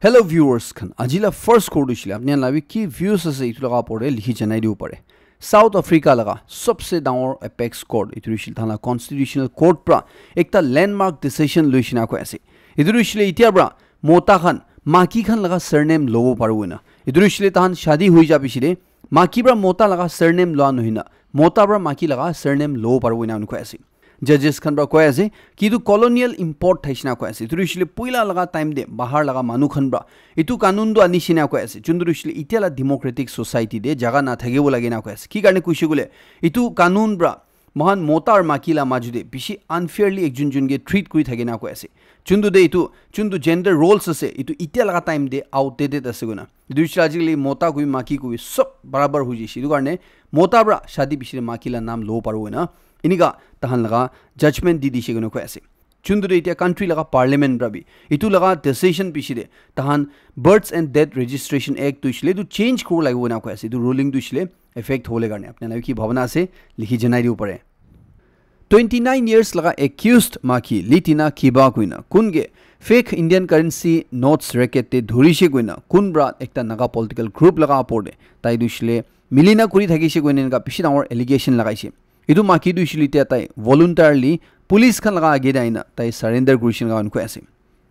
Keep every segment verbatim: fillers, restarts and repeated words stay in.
Hello viewers khan, aji la first court hoishile apni khan la bi ki views ase itu laga opor te likhi janai dibo pare. South Africa laga sabse dangor apex court itu hoishile tahan la constitutional court pra ekta landmark decision loishina koi ase. Itu hoishile itya pra mota khan maki khan laga surname lobo paribo na. Itu hoishile tahan shadi hoi ja pichete maki pra mota laga surname loa nohina mota pra maki laga surname lobo paribo na koi ase. Judges khan pra koi ase ki etu colonial import thaishina koi ase. Etu hoishile puila laga time te bahar laga manu khan pra etu kanun tu anishina koi ase. Chuntu hoishile itya la democratic society te jaga na thakibo lage na koi ase. Ki karne kuishe kule etu kanun pra mohan mota aru maki la maju te bishi unfairly ekjun jun ke treat kuri thake na koi ase. Chuntu de etu chuntu gender roles ase etu itya laga time te outdated ase koina. Etu hoishile ajikali mota koi maki koi sob barabar hoi jaise. Etu karne mota pra shadi pichete maki la naam lobo paribo na. Enika tahan laga judgment di dishe koina koi ase. Chuntu de itya country laga parliament pra bi etu laga decision pichete tahan Births and Death Registration Act tu hoishile etu change kuribo lagibo na koi ase. Etu ruling tu hoishile effect hobole karne apni khan la ki bhabana ase likhi janai dibo pare. Twenty nine years laga accused maki Litina Kiba koina kun ke fake Indian currency notes racket te dhurishe koina kun pra ekta Naga political group laga opor te tai tu hoishile milina kuri thakishe koina enika bishi dangor allegation lagaishe. Etu maki tu hoishile itya tai voluntarily police khan laga age te aina tai surrender kurishe enika koi ase.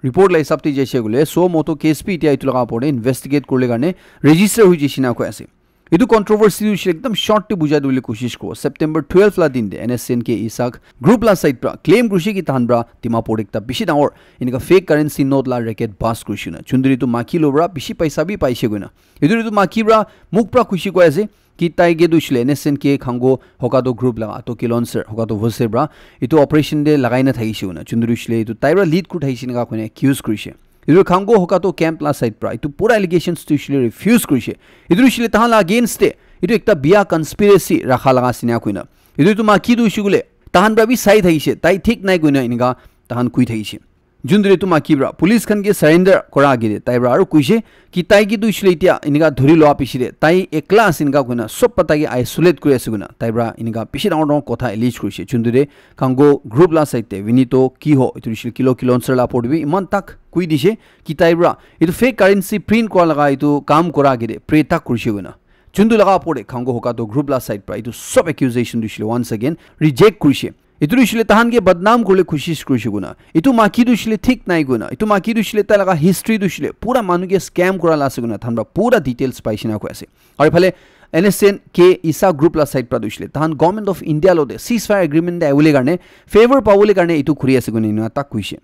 Report la hisab te jaise koile suo motu case bi itya etu laga opor te investigate kurile karne register hoi jaise enika koi ase. Etu controversy tu hoishile ekdam short te bujai dibole koshish kuro. September twelve la din te N S C N K ISAC group la side pra claim kurishe ki tahan pra Dimapur ekta bishi dangor enika fake currency note la racket bust kurishe na. Chunduri tu maki lo pra bishi paisa bi paishe koina. Etu etu maki pra muk pra khushi koi ase ki tai ke tu hoishile N S C N K Khango Hokado group laga ato kilonser Hokado vose pra etu operation te lagai na thakishe koina. Chunduri hoishile etu tai pra lead kuri thakishe enika koina accuse kurishe. Etu Khango Hokato camp la side pra etu pura allegations tu hoishile refuse kurishe. Etu hoishile tahan la against te etu ekta bia conspiracy rakha laga ase enika koina. Etu etu maki tu hoishe koile tahan pra bi sai thakishe, tai thik nai koina enika tahan koi thakishe. Jun tu etu maki pra police khan ke surrender kora age te tai pra aru koishe ki tai ke tu hoishile itya enika dhuri loa pichete tai ekla ase enika koina sob pra tai ke isolate kuri ase koina tai pra enika bishi dangor dangor kotha allege kurishe. Jun tu de Khango group la side te Vinito Kiho etu hoishile kilo kilonser la opor te bi eman tak koi dishe ki tai pra etu fake currency print kura laga etu kam kura age te pre tak kurishe koina. Chuntu laga opor te Khango Hokato group la side pra etu sob accusation tu hoishile once again reject kurishe. Etu tu hoishile tahan ke badnam kurile koshish kurishe koina. Etu maki tu hoishile thik nai koina. Etu maki tu hoishile tai laga history tu hoishile pura manu ke scam kura la ase koina tahan pra pura details paishe enika koi ase. Aru ephale N S C N K ISAC group la side pra tu hoishile tahan Government of India lo te ceasefire agreement te ahibole karne favor pabole karne etu kuri ase koina enika tak koishe.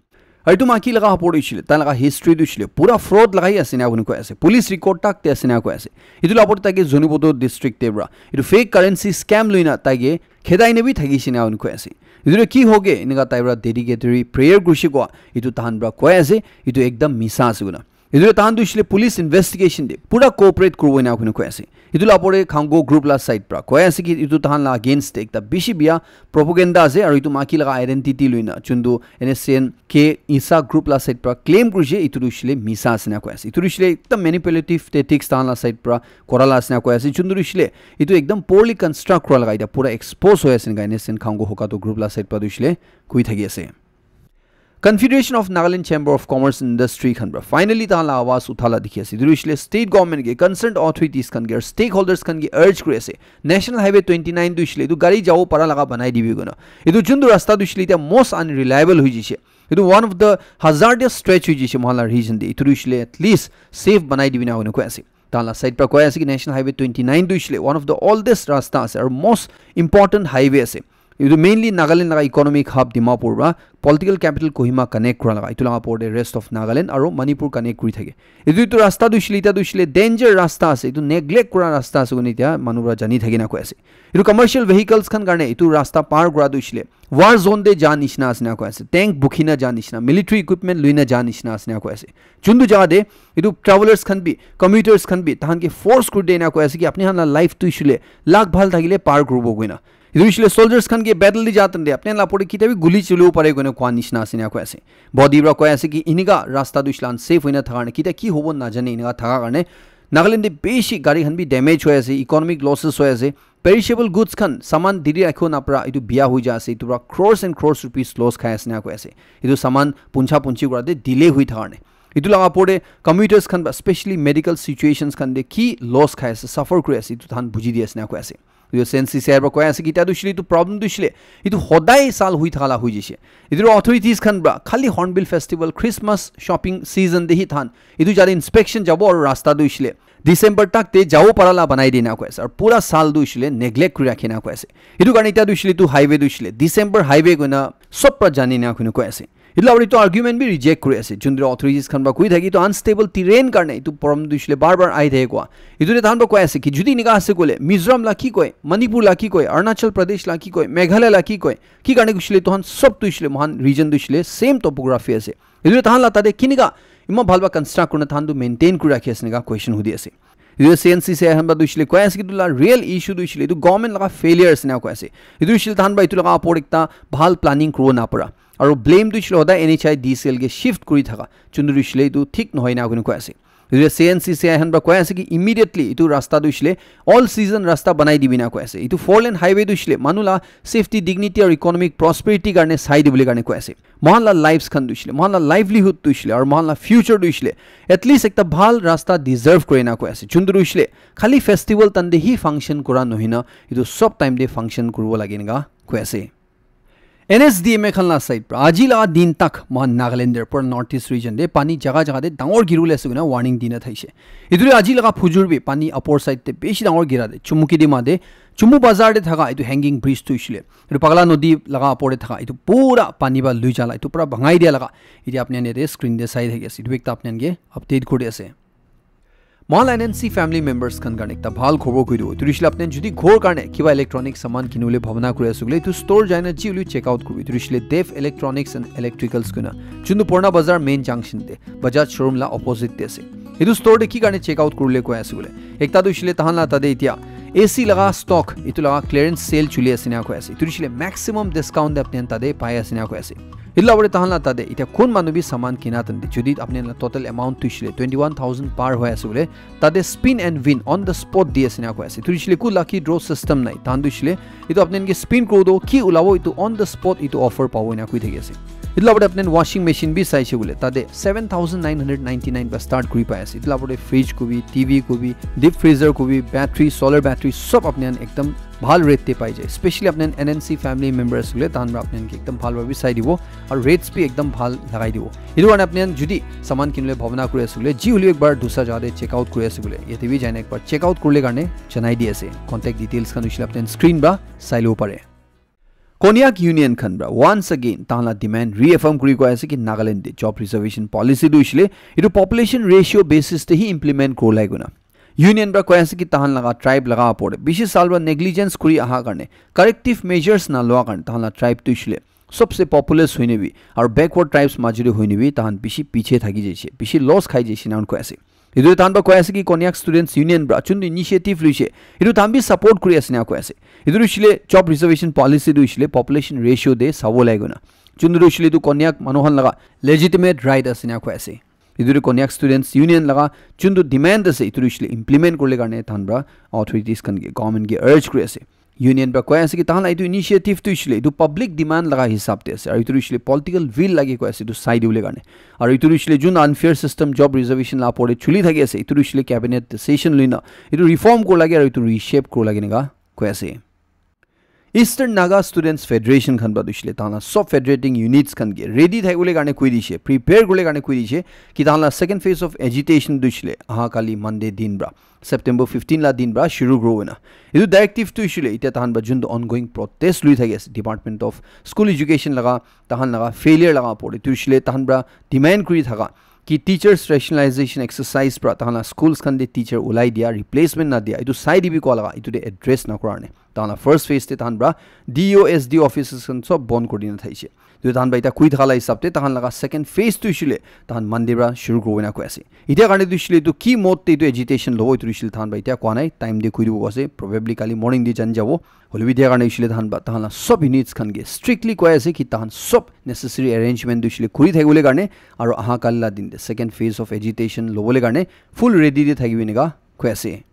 Aru etu maki laga opor te hoishile tai laga history tu hoishile pura fraud lagai ase enika koi ase. Police record tak te ase enika koi ase. Etu la opor te tai ke Zunheboto district te pra etu fake currency scam loina tai ke khedai na bi thakishe enika koi ase. Etu tu ki hoge enika tai pra dedicatory prayer kurishe koa etu tahan pra koi ase. Etu ekdam misa ase koina. Etu tahan tu hoishile police investigation te pura cooperate kuribo enika koi ase. Etu la opor te Khango group la side pra koi ase ki etu tahan la against te ekta bishi bia propaganda ase aru etu maki laga identity loina chuntu N S C N K ISAC group la side pra claim kurishe etu tu hoishile misa ase enika koi ase. Etu tu hoishile ekdam manipulative tactics tahan la side pra kora la ase enika koi ase. Chuntu tu hoishile etu ekdam poorly construct kura laga itya pura expose hoi ase enika N S C N Khango Hokato group la side pra tu hoishile koi thaki ase. Confederation of Nagaland Chamber of Commerce and Industry khan pra finally tahan la awaz utha la dikhi ase. Etu hoishile state government ke, concerned authorities khan ke aru stakeholders khan ke urge kuri ase. National Highway twenty nine tu hoishile etu gari jabo para laga banai dibi koina. Etu juntu rasta tu hoishile itya most unreliable hoi jaise. Etu one of the hazardous stretch hoi jaise mohan la region te. Etu tu hoishile at least safe banai dibi na koina koi ase. Tahan la side pra koi ase ki National Highway twenty nine tu hoishile one of the oldest rasta ase aru most important highway ase. Etu mainly Nagaland laga economic hub Dimapur pra political capital Kohima connect kura laga. Etu laga opor te rest of Nagaland aru Manipur connect kuri thake. Etu, etu rasta tu hoishile, itya tu hoishile danger rasta ase. Etu neglect kura rasta ase koina itya manu pra jani thake na koi ase. Etu commercial vehicles khan karne etu rasta par kura tu hoishile war zone te ja nishina ase na koi ase. Tank bukhi na ja nishina, military equipment lui na ja nishina ase na koi ase. Juntu jaga te etu travelers khan bi, commuters khan bi, tahan ke force kuri de na koi ase ki apni khan la life tu hoishile lakh bhal thakile par kuribo koina. Etu hoishile soldiers khan ke battle te ja tante apni khan la opor te kitabhi guli cholibo pare koina koa nishina ase na koi ase. Body pra koi ase ki enika rasta tu hoishile unsafe hoina thaka karne kitabhi ki hobo najane enika thaka karne Nagaland te bishi gari khan bi damage hoi ase, economic losses hoi ase, perishable goods khan saman diri rakhibo napara etu biya hoi ja ase, etu pra crores and crores rupees loss khai ase na koi ase. Etu saman puncha punchi kura te delay hoi thaka karne. Itu laga opor te commuters khan ba specially medical situations khan te ki loss khai ase, suffer kuri ase, itu tahan buji di ase na koi ase. Itu C N C C I para koi ase ki etia tu shile itu problem tu shile itu hodai sal hui thaka la hui jishe. Itu authorities khan pra khali Hornbill Festival, Christmas shopping season te hi than itu jate inspection jabo aru rasta tu shile December tak te jabo para la banai dina koi ase aru pura sal tu shile neglect kuri rakhi na koi ase. Itu karne etia tu shile itu highway tu shile December highway koina sob pra jani na koina koi ase. Itu la itu argument bi reject kuri ase juntu authorities khan pra koi thaki itu unstable terrain karne itu problem tu shile bar bar ai thake kwa. Itu de than pra koi ase ki judi nika ase kole Mizoram la ki koi, Manipur la ki koi, Arunachal Pradesh la ki koi, Meghalaya la ki koi, ki karne kushile tohan sob tu shile mohan region tu shile same topography ase. Etu tahan la tate kinika ima bhal ba construct kurina tahan tu maintain kuri rakhi ase nika question hudi ase. Etu C N C C I khan ba tu shile koi ase ki tu la real issue tu shile etu government laga failure ase na koi ase. Etu shile tahan ba etu laga apor ekta bhal planning kuro na para. Aru blame tu shile hoda N H I D C L ke shift kuri thaka. Chundu tu shile etu thik nohoi na koi ase. Etu C N C C I khan pra koi ase ki immediately etu rasta tu shile all season rasta banai dibi na koi ase. Etu four lane highway tu shile manu la safety, dignity aru economic prosperity karne sai dibole karne koi ase. Mohan la lives khan tu shile, mohan la livelihood tu shile aru mohan la future tu shile at least ekta bhal rasta deserve kore na koi ase. Chundu tu shile khali festival tande hi function kura nohina etu sob time te function kuribo lage nika koi ase. N S D M A khan la side pra aji la din tak mohan Nagaland der pura North East region de pani jaga jaga de dangor girule ase koina warning dina thaise. Etu de aji laga phujur bi pani upper side te bishi dangor gira de Chumukedima de Chumu bazar de thaka etu hanging bridge tu shile etu Pagla nodi laga upper de thaka etu pura pani ba lui jala etu pura bangai dia laga etu apni ne de screen de sai thaki ase etu ekta apni ke update kuri ase. Mohan la N N C family members khan karne ekta bhal khobor koi dibo. Etu rishile apni jodi ghor karne kiba electronic saman kinibole bhabana kuri ase koile etu store jaina ji hoilebi check out kuribo. Etu rishile Dev Electronics and Electricals koina juntu Purana Bazar main junction te Bajaj showroom la opposite te ase. Etu store te ki karne check out kuribole koi ase koile ekta tu hoishile tahan la tate etia A C laga stock etu laga clearance sale chuli ase na koi ase. Etu hoishile maximum discount te apni tate pai ase na koi ase. Etu la pore tahan la tate etia kun manu bi saman kina tante jodi apni la total amount tu hoishile twenty one thousand par hoi ase koile tate spin and win on the spot di ase na koi ase. Etu hoishile ku lucky draw system nai. Tahan tu hoishile etu apni ke spin kuri do ki ulabo etu on the spot etu offer pabo ena koi thaki ase. Etu la pore apni washing machine bi saise koile tate seven thousand nine hundred ninety nine pra start kuri pai ase. Etu la pore fridge kobi, T V kobi, deep freezer kobi, battery, solar battery sob apni ekdam bhal rate te pai jai. Specially apni N N C family members hoile tahan pra apni ke ekdam bhal bhabe sai dibo aru rates bi ekdam bhal lagai dibo. Etu karne apni jodi saman kinibole bhabana kuri ase koile ji hoilebi ekbar dusra jaga te check out kuri ase koile yate bi jaina ekbar check out kuribole karne janai di ase. Contact details khan hoishile apni screen pra sai lobo pare. Konyak Union khan pra once again tahan la demand reaffirm kuri koi ase ki Nagaland te job reservation policy tu hoishile etu population ratio basis te hi implement kuribole koina. Union pra koi ase ki tahan laga tribe laga opor te bishi sal pra negligence kuri aha karne corrective measures na loa karne tahan la tribe tu hoishile sobse populous hoine bi aru backward tribes majori hoine bi tahan bishi piche thaki jaise, bishi loss khai jaise na koi ase. Etu tahan pra koi ase ki Konyak Students Union pra chuntu initiative luise etu tahan bi support kuri ase na koi ase. Etu hoishile job reservation policy tu hoishile population ratio te sabo lai koina chuntu hoishile etu Konyak manu khan laga legitimate right ase na koi ase. Etu tu Konyak Students Union laga chuntu demand ase etu hoishile implement kuribole karne tahan pra authorities khan ke government ke urge kuri ase. Union pra koi ase ki tahan la etu initiative tu hoishile etu public demand laga hisab te ase aru etu hoishile political will lage koi ase etu sai dibole karne aru etu hoishile jun unfair system job reservation la opor te chuli thaki ase etu hoishile cabinet decision loina etu reform kura lage aru etu reshape kura lage ena koi ase. Eastern Naga Students Federation khan pra tu hoishile tahan la sob federating units khan ke ready thakibole karne koi dishe, prepare kuribole karne koi dishe ki tahan la second phase of agitation tu hoishile aha kali Monday din pra September fifteen la din pra shuru kuribo koina. Etu directive tu hoishile etia tahan pra juntu ongoing protest lui thaki ase Department of School Education laga tahan laga failure laga opor te tu hoishile tahan pra demand kuri thaka ki teachers rationalization exercise pra tahan la schools khan te teacher ulai dia replacement na dia etu sai dibi koi laga etu te address na kura ne tahan la first phase te tahan pra D O S D offices khan sob bon kuri dina thaise. Tu tahan pra eta koi thaka la hisab te tahan laga second phase tu hoishile tahan Monday pra shuru kuribo ena koi ase. Etia karne tu hoishile etu ki mode te etu agitation lobo etu hoishile tahan pra etia koi nai time te koi dibo koi ase probably kali morning te jani jabo. Hoilebi etia karne hoishile tahan pra tahan la sob units khan ke strictly koi ase ki tahan sob necessary arrangement tu hoishile kuri thakibole karne aru aha kali la din te second phase of agitation lobole karne full ready te thakibi ena koi ase.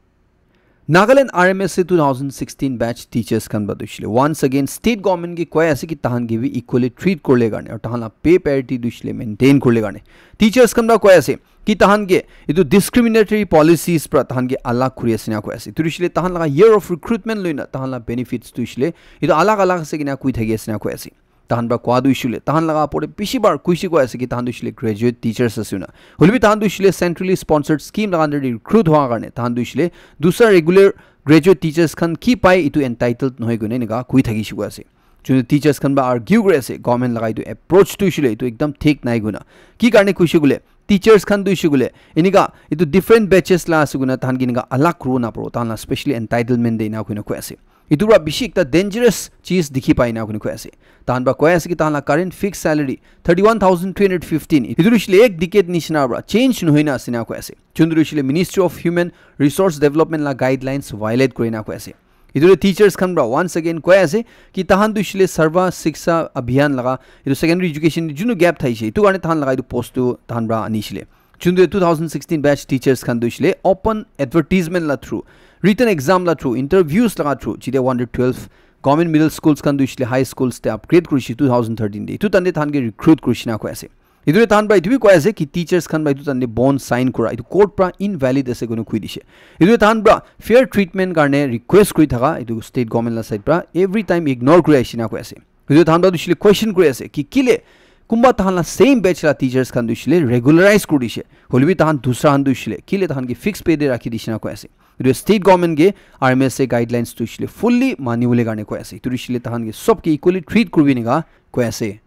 Nagaland R M S A two thousand sixteen batch teachers khan para tu hoishe le once again state government ke koi ase ki tahan ke bi equally treat kurle karne aru tahan la pay parity tu hoishe le maintain kurle karne teachers khan para koi ase ki tahan ke itu discriminatory policies para tahan ke alag kuri ase na koi ase. Itu hoishe le tahan laga year of recruitment loina tahan la benefits tu hoishe le itu alag alag ase kina koi thaki ase na koi ase. Tahan para koa tu hoishe le tahan laga apore bishi bar kuishi koi ase ki tahan tu hoishe le graduate teachers ase na. Hoilebi tahan tu hoishe le centrally sponsored scheme laga under te recruit hoa karne tahan tu hoishe le dusra regular graduate teachers khan ki pai itu entitled nohoi koina enika koi thaki shi koi ase. Jun teachers khan ba argue kuri ase government laga itu approach tu hoishe le itu ekdam thik nai koina. Ki karne kuishe kule teachers khan tu hoishe kule enika itu different batches la ase koina tahan ke enika alag kuru na paro tahan la specially entitlement de na koina koi ase. Itu para bishi ekta dangerous cheez dikhi pai na koina koi ase. Tahan para koi ase ki tahan la current fixed salary thirty one thousand three hundred fifteen itu hoishe le ek decade nishina para change nohoi na ase na koi ase. Jun tu hoishe le Ministry of Human Resource Development la guidelines violate kuri na koi ase. Itu teachers khan para once again koi ase ki tahan tu hoishe le Sarva Shiksha Abhiyan laga itu secondary education junu gap thaishe itu karne tahan laga itu post tu tahan para anishe le. Jun tu two thousand sixteen batch teachers khan tu hoishe le open advertisement la through, written exam la through, interviews laga through, jite one hundred twelve government middle schools khan tu hoishe le high schools te upgrade kurishe two thousand thirteen te. Itu tande tahan ke recruit kurishe na koi ase. Itu tahan para itu bi koi ase ki teachers khan para itu tande bond sign kura itu court para invalid ase koina koi dishe. Itu tahan para fair treatment karne request kuri thaka itu state government la side para every time ignore kuri aishe na koi ase. Itu tahan para tu hoishe le question kuri ase ki kile kumba tahan la same batch la teachers khan tu hoishe le regularize kuri dishe. Hoilebi tahan dusra khan tu hoishe le kile tahan ke fixed pay de rakhi dishe na koi ase. Itu state government ke R M S A guidelines tu hoishe le fully mani bole karne koi ase. Itu hoishe le tahan ke sob ke equally treat kuribi enika koi ase.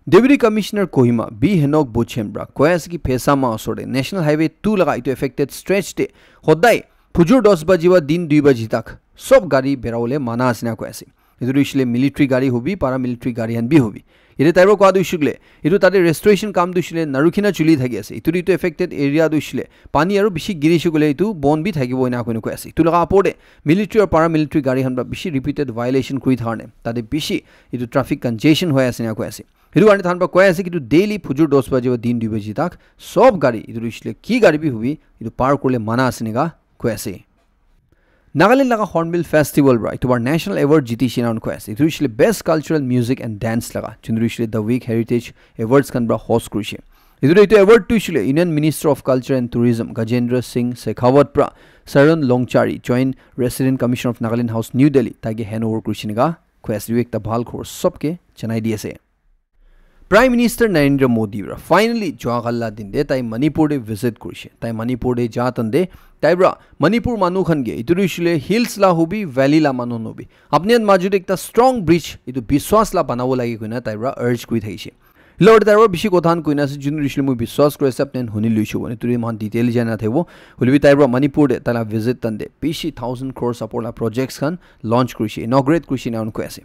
Deputy Commissioner Kohima B Henok Bochem para koi ase ki Phesama osor te National Highway two laga itu affected stretch te hodai phujur dos baji ba din dui baji tak sob gari berawole mana ase na koi ase. Itu tu hoishe le military gari hobi, para military gari khan bi hobi. Ite tai para koa tu hoishe le itu tate restoration kam tu hoishe le narukhina chuli thaki ase. Itu tu itu affected area tu hoishe le pani aru bishi girishe koile itu bon bi thakibo ena koina koi ase. Itu laga apor te military aru para military gari khan para bishi repeated violation kuri thakar ne tate bishi itu traffic congestion hoi ase na koi ase. Itu karne tahan para koi ase ki itu daily phujur dos baji ba din dui baji tak sob gari itu hoishe le ki gari bi hobi itu par kurle mana ase neka koi ase. Nagaland laga Hornbill Festival para itu bar national award jiti shina koi ase. Itu hoishe le best cultural music and dance laga. Jun hoishe le The Week Heritage Awards khan para host kurishe. Itu itu award tu hoishe le Union Minister of Culture and Tourism Gajendra Singh Shekhawat para Saran Longchari, Joint Resident Commissioner of Nagaland House, New Delhi, taike hand over kurishe neka koi ase. Itu ekta bhal khobor sobke janai di ase. Prime Minister Narendra Modi para finally jua kala din te tai Manipur te visit kurishe. Tai Manipur te ja tande tai para Manipur manu khan ke itu hoishe le hills la hobi, valley la manu hobi, apni khan majot ekta strong bridge itu biswas la banabo lage koina tai para urge kuri thakishe. Lord tai para bishi kotha khan koina ase jun hoishe le moi biswas kuri ase apni khan huni luishe bo. Itu mohan detail jana thebo. Hoilebi tai para Manipur te tai la visit tande bishi thousand crore support la projects khan launch kurishe, inaugurate kurishe na koi ase.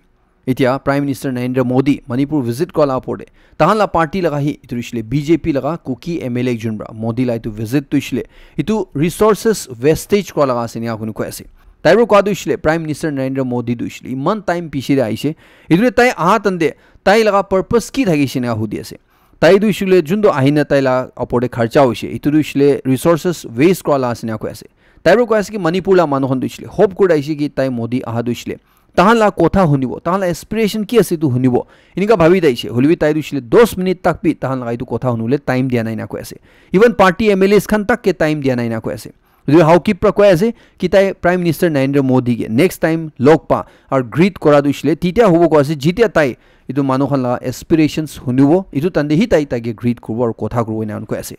Etia Prime Minister Narendra Modi Manipur visit kora la opor te tahan la party laga hi itu hoishe le B J P laga Kuki M L A ekjon para Modi la itu visit tu hoishe le itu resources wastage kora laga ase ena koi ase. Tai para koa tu hoishe le Prime Minister Narendra Modi tu hoishe le iman time piche te ahishe. Itu te tai aha tande tai laga purpose ki thakishe ena hudi ase. Tai tu hoishe le jun tu ahina tai la opor te kharcha hoishe. Itu tu hoishe le resources waste kora la ase ena koi ase. Tai para koi ase ki Manipur la manu khan tu hoishe le hope kuri ahishe ki tai Modi aha tu hoishe le tahan la kotha hunibo, tahan la aspiration ki ase itu hunibo. Enika bhabi tai ase, hoilebi tai tu hoishe le dos minute tak bi tahan laga itu kotha hunibole time dia nai na koi ase. Even party M L As khan tak ke time dia nai na koi ase. Etu Haokip pra koi ase ki tai Prime Minister Narendra Modi ke next time log pa aru greet kora tu hoishe le, titia hobo koi ase, jitia tai etu manu khan laga aspirations hunibo, etu time te hi tai, tai ke greet kuribo aru kotha kuribo ena koi ase.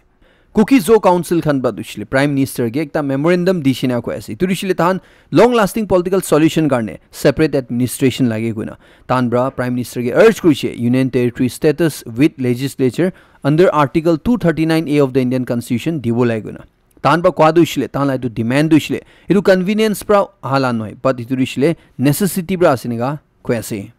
Kuki Zo Council khan pra tu hoishe le Prime Minister ke ekta memorandum di shina koi ase. Etu tu hoishe le tahan long lasting political solution karne separate administration lage koina. Tahan pra Prime Minister ke urge kurishe Union Territory status with legislature under Article two thirty-nine A of the Indian Constitution dibo lage koina. Tahan pra koa tu hoishe le, tahan la etu demand tu hoishe le, etu convenience pra aha la nohoi, but etu tu hoishe le necessity pra ase ena koi ase.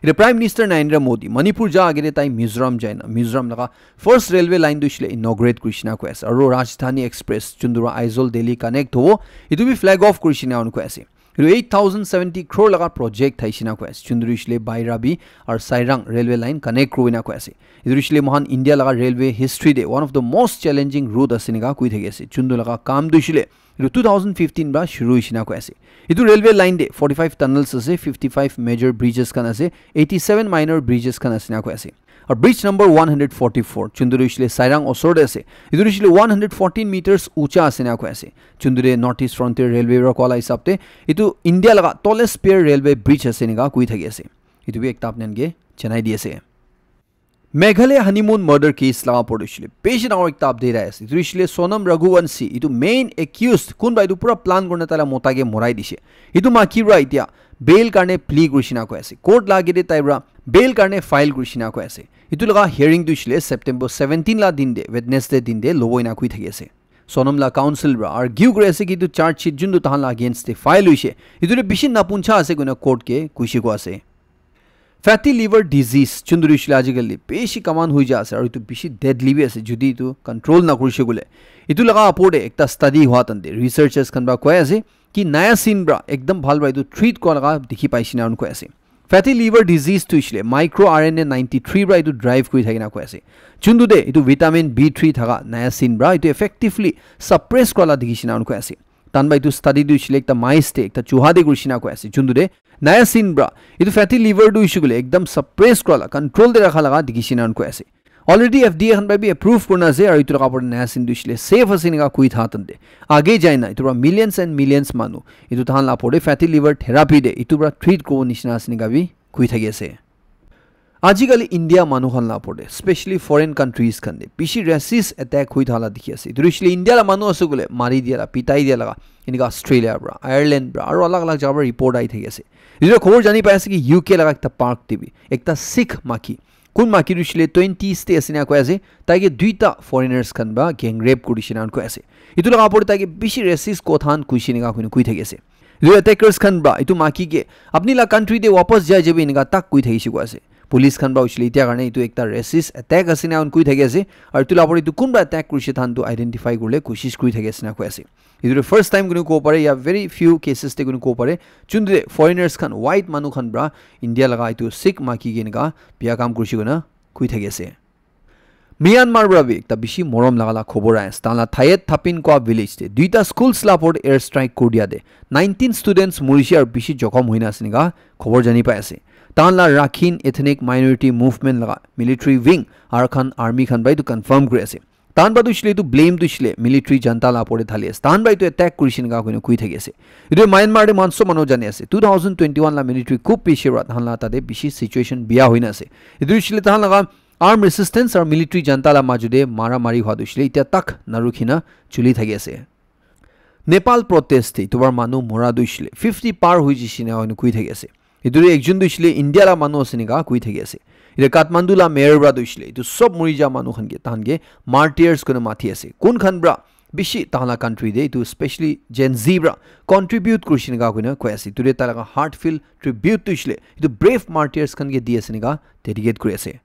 Etu Prime Minister Narendra Modi Manipur ja age te tai Mizoram jaina, Mizoram laga first railway line tu hoishe le inaugurate kurishe na koi ase, aru Rajdhani Express, jun tu pra Aizawl Delhi connect hobo, etu bi flag off kurishe na koi ase. Etu eight thousand seventy crore laga project thaishe na koi ase. Chunduri shile Bairabi aru Sairang railway line connect kurina koi ase. Etu shile mohan India laga railway history de one of the most challenging route ase nika koi thaki ase. Chundu laga kam tu shile etu two thousand fifteen pra shuru hoishe na koi ase. Etu railway line de forty-five tunnels ase, fifty-five major bridges khan ase, eighty-seven minor bridges khan ase na koi ase. Aru bridge number one hundred forty-four, chundu tu shile Sairang osor de ase. Etu tu shile one hundred fourteen meters ucha ase na koi ase. Chundu de North East Frontier Railway ra koala hisab te, etu India laga tallest spare railway bridge ase nika koi thaki ase. Etu bi ekta apni khan ke janai di ase. Meghalaya honeymoon murder case laga opor te hoishe le bishi dangor ekta update ahi ase. Etu hoishe le Sonam Raghuvanshi, etu main accused, kunba etu pura plan kurina taila mota ke morai dishe. Etu maki pra etia bail karne plea kurishe na koi ase. Court la age te tai pra bail karne file kurishe na koi ase. Etu laga hearing tu hoishe le September seventeen la din de, Wednesday din de lobo ena koi thaki ase. Sonam la counsel pra argue kuri ase ki etu charge sheet juntu tahan la against te file hoishe, etu le bishi napuncha ase koina court ke kuishe ko ase. Fatty liver disease, chundu tu hoishe le ajikali bishi common hoi ja ase, aru etu bishi deadly bi ase, jodi etu control na kurishe koile. Etu laga opor te ekta study hua tan te researchers khan pra koi ase ki niacin pra ekdam bhal pra etu treat kura laga dikhi paishe na koi ase. Fatty liver disease tu hoishe le micro R N A ninety-three pra etu drive kuri thaki na koi ase. Chundu de etu vitamin B three thaka niacin pra etu effectively suppress kura la dikhi she na koi ase. Tan ba etu study tu hoishe le ekta mice te, ekta chuha te kurishe na koi ase. Chundu de niacin pra etu fatty liver tu hoishe koile ekdam suppress kura la, control te rakha laga dikhi she na koi ase. Already F D A khan pra bi approve kurina ase, aru etu laga opor te niacin tu hoishe le safe ase nika koi tha tan te. Age jai na etu pra millions and millions manu etu tahan la opor te fatty liver therapy de etu pra treat kuribo nishina ase nika bi koi thaki ase. Ajikali India manu khan la opor te, specially foreign countries khan te bishi racist attack hoi thala dikhi ase. Etu hoishe le India la manu ase koile mari dia la, pitai dia laga, enika Australia pra, Ireland pra, aru alag alag jaga pra report ahi thaki ase. Etu khobor jani pai ase ki U K laga ekta park te bi ekta Sikh maki, kun maki tu hoishe le twenties te ase na koi ase, tai ke duita foreigners khan pra gang rape kurishe na koi ase. Etu laga opor te tai ke bishi racist kotha khan kuishe nika koi thaki ase. Etu attackers khan pra etu maki ke apni la country te wapas jai jabi enika tak koi thakishe koi ase. Police khan pra hoishe le etia karne etu ekta racist attack ase na koi thaki ase. Aru etu la opor te etu kunba attack kurishe tahan tu identify kuribole koshish kuri thaki ase na koi ase. Etu tu first time koi kobo pare ya very few cases te koi kobo pare. Chundu de foreigners khan, white manu khan pra India laga etu Sikh maki ke enika bia kam kurishe koina koi thaki ase. Myanmar pra bi ekta bishi morom laga la khobor ahi ase. Tahan la Thayet Thapin koa village te duita schools la opor te air strike kuri dia te nineteen students murishe aru bishi jokhom hoina ase nika khobor jani pai ase. Tahan la Rakhine Ethnic Minority Movement laga military wing Arakan Army khan pra etu confirm kuri ase. Tahan pra tu hoishe le etu blame tu hoishe le military junta la opor te thali ase. Tahan pra etu attack kurishe nika koina koi thaki ase. Etu Myanmar te mohan sob manu jani ase. Two thousand twenty-one la military coup piche pra tahan la tate bishi situation bia hoina ase. Etu hoishe le tahan laga armed resistance aru military junta la majo te mara mari hua tu hoishe le etia tak narukhi na chuli thaki ase. Nepal protest te etu pra manu mora tu hoishe le fifty par hoi jishe na koi thaki ase. Etu tu ekjon tu hoishe le India la manu ase nika koi thaki ase. Etu Kathmandu la mayor pra tu hoishe le etu sob mori ja manu khan ke tahan ke martyrs koina mati ase. Kun khan pra bishi tahan la country te etu specially Gen Z pra contribute kurishe nika koina koi ase. Etu te tai laga heartfelt tribute tu hoishe le etu brave martyrs khan ke di ase nika dedicate kuri ase.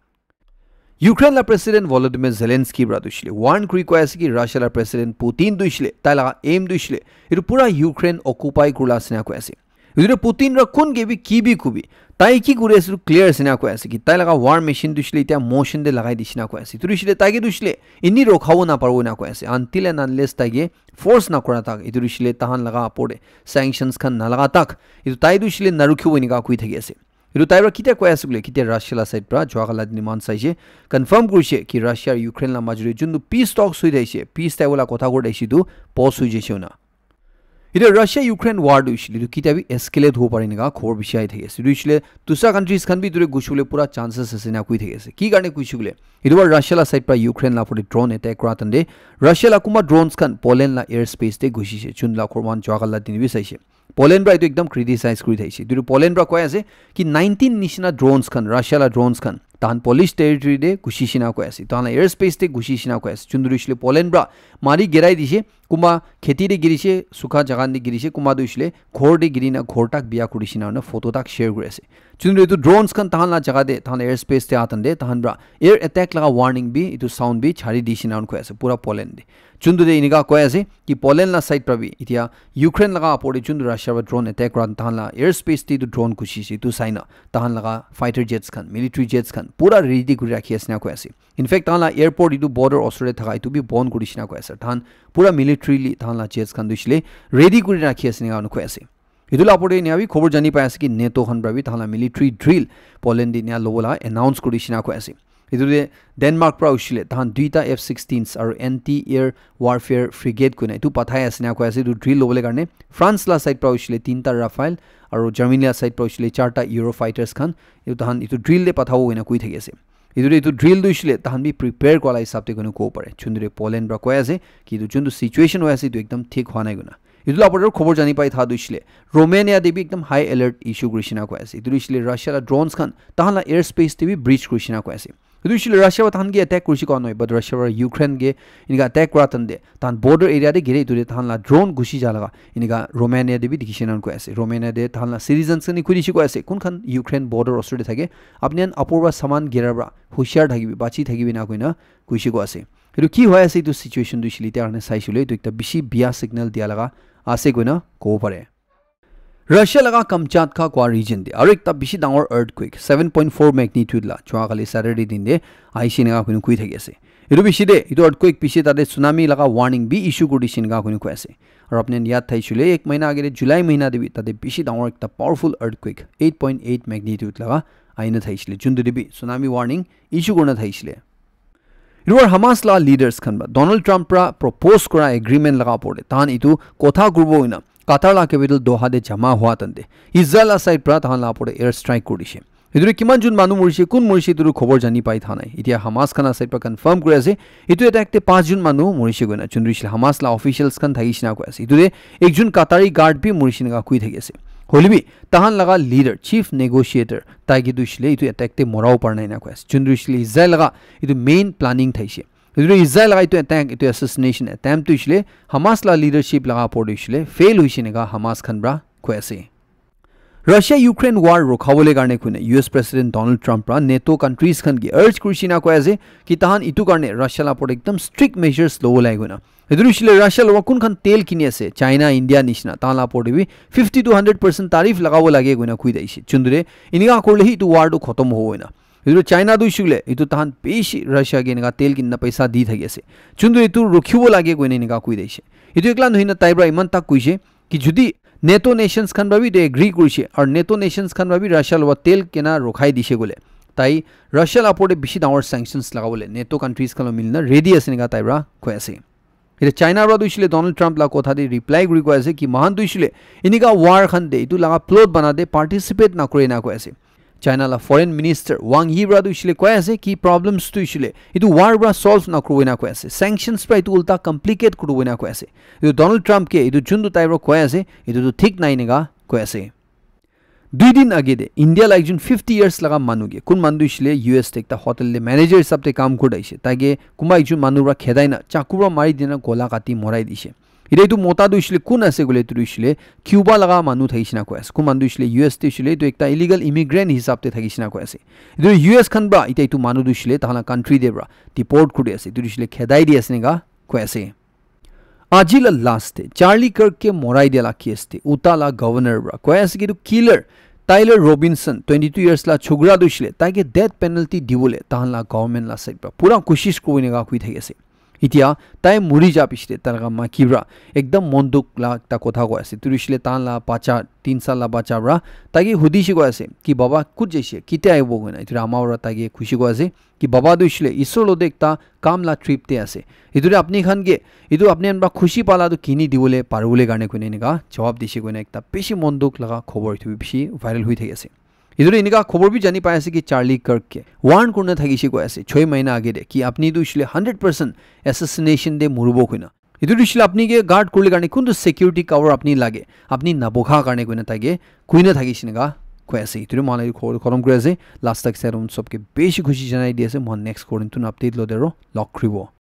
Ukraine la President Volodymyr Zelensky pra tu hoishe le warn kuri koi ase ki Russia la President Putin tu hoishe le tai laga aim tu hoishe le etu pura Ukraine occupy kurila ase na koi ase. Etu tu Putin ra kun ke bi ki bi kubi, tai ki kuri ase etu clear ase na koi ase ki tai laga war machine tu hoishe le etia motion te lagai dishe na koi ase. Etu tu hoishe le tai ke tu hoishe le eni rokhabo na paribo na koi ase until and unless tai ke force na kura tak. Etu tu hoishe le tahan laga opor te sanctions khan na laga tak etu tai tu hoishe le na rukhibo enika koi thaki ase. Etu tai pra ketia koi ase koile, ketia Russia la side pra jua kala din mohan saishe, confirm kurishe ki Russia aru Ukraine la majo te juntu peace talks hoi thaishe, peace tai wala kotha kuri thaishe tu pause hoi jaishe hoina. Etia Russia Ukraine war tu hoishe le etu ketia bi escalate hobo pare enika khobor bishi ahi thaki ase. Etu hoishe le dusra countries khan bi etu te ghusi bole pura chances ase na koi thaki ase. Ki karne koishe koile, etu pra Russia la side pra Ukraine la opor te drone attack kura tan te Russia la kunba drones khan Poland la air space te ghusishe, jun la khor mohan jua kala din bi saishe. Poland pra etu ekdam criticize kuri thaishe. Etu tu Poland pra koi ase ki nineteen nishina drones khan, Russia la drones khan, tahan Polish territory te ghusi shina koi ase, tahan la air space te ghusi shina koi ase. Chun tu hoishe le Poland pra mari girai dishe, Kumba kheti te girise, sukha jaga te girise, kumba tu hoishe le ghor te giri na ghor tak biya kuri shina na photo tak share kuri ase. Chundre etu drones khan tahan la jaga te, tahan la air space te atan te, tahan pra air attack laga warning bi, etu sound bi chari di shina koi ase, pura Poland te. Chundre enika koi ase ki Poland la side pra bi, itia Ukraine laga apor te chundre Russia pra drone attack kura tahan la air space te etu drone kushi se, etu sai na tahan laga fighter jets khan, military jets khan pura ready kuri rakhi ase na koi ase. In fact, tahan la airport etu border osor te thaka etu bi bon kuri shina koi ase. Tahan pura militarily tahan la jets khan tu hoishe le ready kuri rakhi ase enika koi ase. Etu la opor te enika bi khobor jani pai ase ki NATO khan pra bi tahan la military drill Poland te enika lobo la announce kuri shina koi ase. Etu te Denmark pra hoishe le tahan duita F sixteens aru anti air warfare frigate koina etu pathai ase enika koi ase. Etu drill lobole karne France la side pra hoishe le tinta Rafale aru Germany la side pra hoishe le charta Eurofighters khan etu tahan etu drill te pathabo koina koi thaki ase. Etu te etu drill tu hoishe le tahan bi prepare kura la hisab te koina kobo pare. Chundre Poland pra koi ase ki etu chuntu situation hoi ase etu ekdam thik hwa nai koina. Etu la opor te khobor jani pai tha tu hoishe le Romania te bi ekdam high alert issue kuri shina koi ase. Etu tu hoishe le Russia la drones khan tahan la air space te bi breach kuri shina koi ase. Etu hoishe le Russia pra tahan ke attack kuri shi koi noi, but Russia pra Ukraine ke enika attack kura tan te tahan border area te gire etu te tahan la drone gushi ja laga enika Romania te bi dikhi shina koi ase. Romania te tahan la citizens khan ni kuri shi koi ase, kun khan Ukraine border osor te thake, apni khan apor pra saman gira pra hushiar thakibi, bachi thakibi na koina kuishi koi ase. Etu ki hoi ase etu situation tu hoishe le etia karne saishe le etu ekta bishi biya signal dia laga ase koina kobo pare. Russia laga Kamchatka kua region te aru ekta bishi dangor earthquake seven point four magnitude la chua kali Saturday din te aishe enika koina koi thaki ase. Etu bishi te etu earthquake bishi tate tsunami laga warning bi issue kuri dishe enika koina koi ase. Aru apni khan yad thaishe le ek mahina age te July mahina te bi tate bishi dangor ekta powerful earthquake eight point eight magnitude laga aina thaishe le, juntu te bi tsunami warning issue kurina thaishe le. Etu pra Hamas la leaders khan pra Donald Trump pra propose kura agreement laga opor te tahan etu kotha kuribo koina Qatar la capital Doha te jama hua tan te Israel la side pra tahan la opor te air strike kuri dishe. Etu te kiman jun manu murishe, kun murishe etu tu khobor jani pai tha nai. Etia Hamas khan la side pra confirm kuri ase etu attack te panch jun manu murishe koina. Chundre hoishe le Hamas la officials khan thaki shina koi ase. Etu te ekjun Qatari guard bi murishe enika koi thaki ase. Hoile bi tahan laga leader, chief negotiator, tai ke tu hoishe le etu attack te morabo para nai enika koi ase. Chundre hoishe le Israel laga etu main planning thaishe. Etu tu Israel laga etu attack, etu assassination attempt tu hoishe le Hamas la leadership laga opor te hoishe le fail hoishe enika Hamas khan pra koi ase. Russia Ukraine war rukhabole karne koina U S President Donald Trump pra NATO countries khan ke urge kuri shina koi ase ki tahan etu karne Russia la opor te ekdam strict measures lobo lage koina. Etu hoishe le Russia lowa kun khan tel kini ase, China, India nishina, tahan la opor te bi fifty to hundred percent tariff lagabo lage koina koi daishe. Chundre enika kurle hi etu war tu khotom hobo koina. Etu China tu hoishe le etu tahan bishi Russia ke enika tel kinna paisa di thaki ase. Chundre etu rukhibo lage koina enika koi daishe. Etu ekla nohoi na tai pra iman tak koishe ki jodi NATO nations khan pra bi etu agree kurishe aru NATO nations khan pra bi Russia lowa tel kena rukhai dishe koile tai Russia la opor te bishi dangor sanctions lagabole NATO countries khan lo milina ready ase enika tai pra koi ase. Etia China pra tu hoishe le Donald Trump la kotha te reply kuri koi ase ki moikhan tu hoishe le enika war khan te etu laga plot bana te participate nakure na koi ase. China la foreign minister Wang Yi pra tu hoishe le koi ase ki problems tu hoishe le etu war pra solve nakuribo na koi ase, sanctions pra etu ulta complicate kuribo na koi ase. Etu Donald Trump ke etu juntu tai pra koi ase etu tu thik nai enika koi ase. Dui din age te India la ekjun fifty years laga manu ke kun manu tu hoishe le U S te ekta hotel te manager hisab te kam kuri thakishe, tai ke kunba ekjun manu pra khedai na chaku pra mari dina gola kati morai dishe. Etia etu mota tu hoishe le kun ase koile etu tu hoishe le Cuba laga manu thakishe na koi ase. Kun manu tu hoishe le U S te hoishe le etu ekta illegal immigrant hisab te thakishe na koi ase. Etu U S khan pra etia etu manu tu hoishe le tahan la country te pra deport kuri ase. Etu tu hoishe le khedai di ase enika koi ase. Aji la last te Charlie Kirk ke morai dia la case te Utah la governor pra koi ase ki etu killer Tyler Robinson, twenty two years la chokra tu hoishe le tai ke death penalty dibole tahan la government la side pra pura koshish kuribo enika koi thaki ase. Etia tai muri ja piche te tai laga maiki pra ekdam mon dukh la ekta kotha koi ase. Etu tu hoishe le tahan la bacha, tin saal la bacha pra tai ke hudishe koi ase ki baba kot jaishe, ketia ahibo koina. Etu tu ama pra tai ke khushi koi ase ki baba tu hoishe le Isor logote ekta kam la trip te ase. Etu tu apni khan ke, etu apni khan pra khushi pala tu kini dibole paribole karne koina enika jawab dishe koina ekta bishi mon dukh laga khobor etu bi bishi viral hoi thaki ase. Etu tu enika khobor bi jani pai ase ki Charlie Kirk ke warn kurina thakishe koi ase, choi mahina age te ki apni tu hoishe le hundred percent assassination te muribo koina. Etu tu hoishe le apni ke guard kuribole karne kuntu security cover apni lage, apni nabukha karne koina tai ke koina thakishe enika koi ase. Etu tu moikhan la khobor khotom kuri ase. Last tak sai un sob ke bishi khushi janai di ase. Moikhan next khobor notun update logote aro log kuribo.